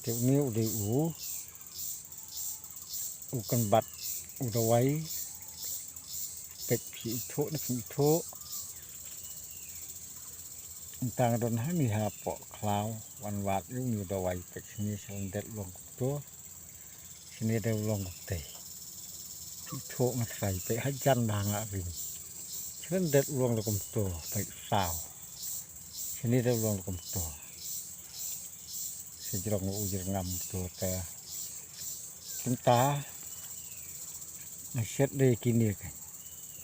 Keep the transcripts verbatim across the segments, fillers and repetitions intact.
Te une u dei u, u kynbat u dawai. Peit phi ithuh ne phim ithuh. Tang don ha ni ha poh khlaw wan wad ïa une u dawai, peit shane shalyndet u long kumto. Shane da u long kumtei. Phi ithuh nga trai, peit hajan ba nga ring. Shalyndet u long da kumto, peit saw. Shane da u long da kumto. Sejrong u jyrngam kumto te. Kumta nga shet da kine ka.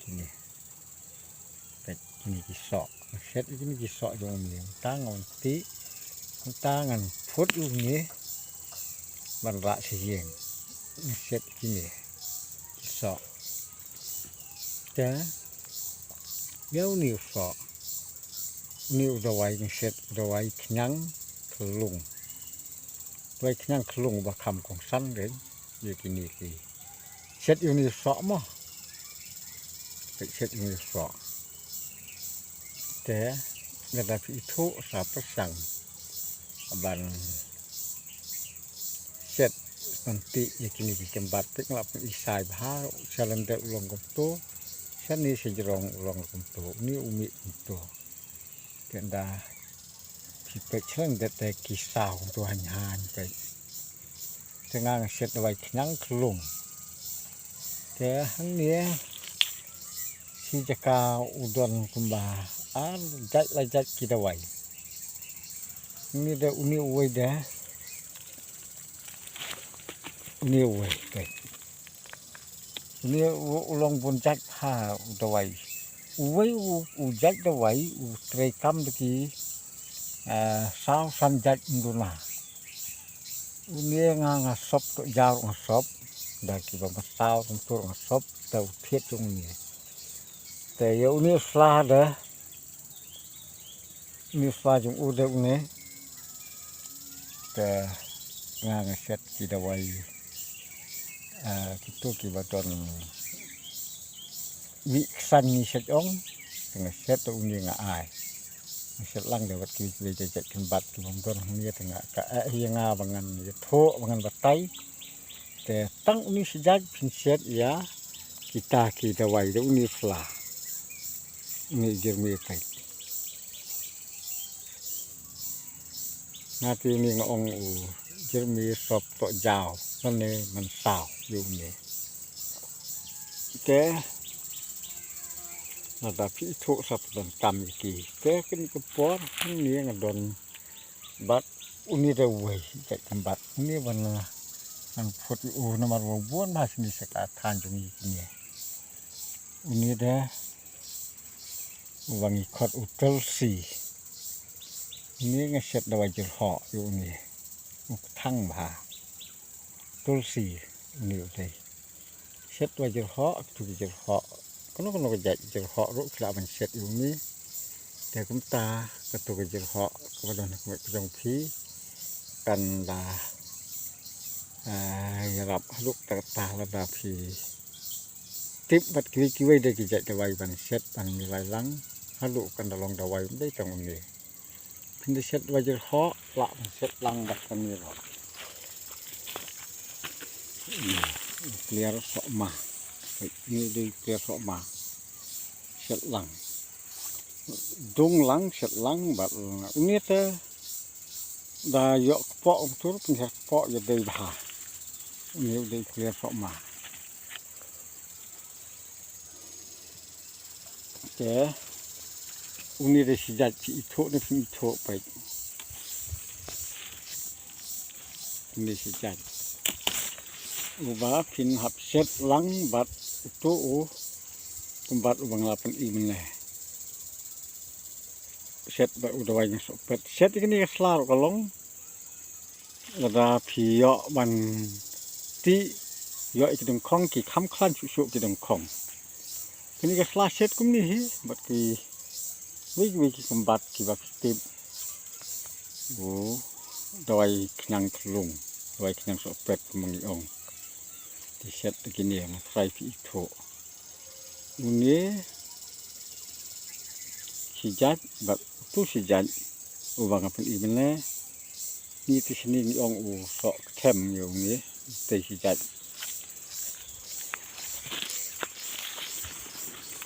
Kine. Peit kine ki soh. Nga shet kine ki soh jong une. Mynta nga wan tih. Mynta ngan phut ïa une ban rah sha ïing. Nga shet kine ki soh. Te ïa une u soh, une u dawai nga shet, u dawai khñiang khyllung. Dawai khñiang khyllung ba kham kongsan ring ïa kine ki. Shet ïa une u soh mo. Peit shet ïa une u soh. Te lada phi ithuh sa pyrshang ban shet ban tih ïa kine ki kynbat, peit nga la pyni shai bha, shalyndet u long kumto, shane sejrong u long kumto, une u mih kumto. Te ynda phi peit shalyndet te ki saw kumto hynñiew hynñiew, peit. Te nga nga shet dawai khñiang khyllung. Te hangne shi jaka u don kumba ar jait lai jait ki dawai. Hangne da une uwei da. Une uwei, peit. Une u, u long bun jait ha u dawai. Uwei u, u jait dawai u trei kam da ki, eh, saw san jait ym duna. Une nga nga sop, to jaw nga sop. Da kiba mynsaw tang tur nga sop da u thied jong une. Te ïa une u sla da. Une u sla jong u da une. Te nga nga shet ki dawai, eh, kito kiba don wih ksan ngi shet ong. Te nga shet da une nga ai. Nga shet lang da wat kiwei kiwei jait jait kynbat kiba ym don hangne, te nga ka eh ïa nga ba ngan ïathuh ba ngan batai. Te tang une shi jait phin shet ïa kita ki dawai da une u sla. Une u jyrmi, peit. Nga te une nga ong u jyrmi sop to jaw, lane mynsaw ïa une. Te lada phi ithuh sa pyndonkam ïa ki. Te kane ka por hangne nga don bad une da uwei jait kynbat, une ba nga nang phut ïa u namar ba bun bha shane sha ka thaiñ jong ngi kine. Une da uba ngi khot u tulsi. Une nga shet dawai jyrhoh ïa une. U kthang bha. Tulsi une u dei. Shet dawai jyrhoh, kito ki jyrhoh. Kano kano ka jait jyrhoh ruh ki lah ban shet ïa une. Te kumta kato ka jyrhoh kaba don ha khmat ka jong phi kan da, eh, ïarap haduh katta katta lada phi tip bad kiwei kiwei de ki jait dawai ban shet ban milai lang. Haduh kan da long dawai ym dei tang une. Phin da shet dawai jyrhoh, lah ban shet lang bad kane ruh. Pliar sohma. Peit, une u dei pliar sohma. Shet lang. Dung lang, shet lang bad une te da ïoh kpoh kumtur, pynhiar kpoh ïa dei bha. Une u dei pliar sohma. Te une da shi jait, phi ithuh ne phim ithuh, peit. Une shi jait. Uba phin hap shet lang bad uto u kynbat uba nga la pyni mynne. Shet bad u dawai khñiang sohpet. Shet ïa kane ka sla ruh ka long. Lada phi ïoh ban tih, ïoh ïa ki dyngkhong, ki kham khlaiñ shuh shuh ki dyngkhong. Kine ki sla shet kumne hi bad kiwei kiwei ki kynbat kiba phi tip. U dawai khñiang khyllung, dawai khñiang sohpet kumba ngi ong. Te shet da kine, nga tharai phi ithuh. Une shi jait bad uto shi jait uba nga pyni mynne. Ni te shini ngi ong u soh kthem ïa u ngi. Te shi jait.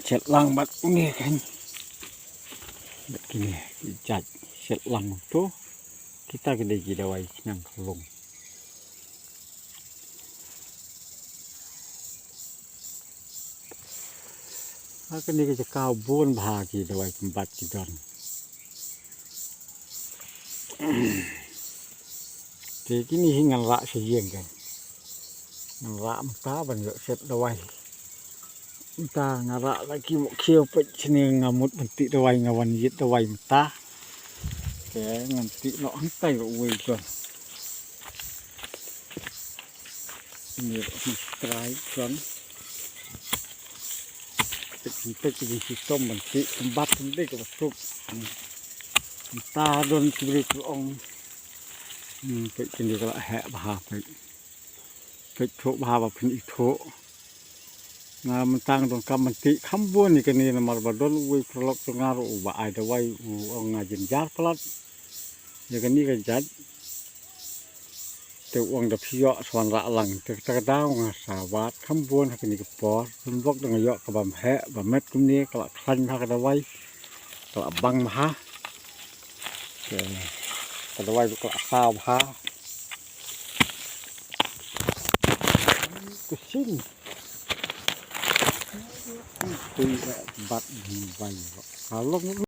Shet lang bad u ngi kan. Bad kine ki jait shet lang to. Kita ki dei ki dawai khnang ka long. Ha kane ka jaka bun bha ki dawai kumbat ki don. Te kine hi ngan rah sha ïing kan. Ngan rah mynta ban ïoh shet dawai. Mynta nga rah la ki mok khiew peit shane nga mut ban tih dawai nga wan ïit dawai mynta. Te ngan tih noh hangtai ruh uwei jon. Ni ruh hangtai trai jon. Peit peit ki jingshitom ban tih kumbat kumdei kaba suk. Mynta don ki briew ki ong. Hmm, peit kine ka la heh bha peit. Peit thuh bha ba phin ithuh. Nga mynta nga donkam ban tih kham bun ïa kane namar ba don uwei paralok jong nga ruh uba ai dawai u ong nga jynjar palat ïa kane ka jait. Te u ong da phi ïoh sa wanrah lang te kata ka daw nga sa wad kham bun ha kane ka por. Pynbok da nga ïoh kaba heh ba met kumne ka la khlaiñ bha ka dawai. Ka la bang bha. Te ka dawai ka la saw bha. Ka sing. Tui bat bai. Ka long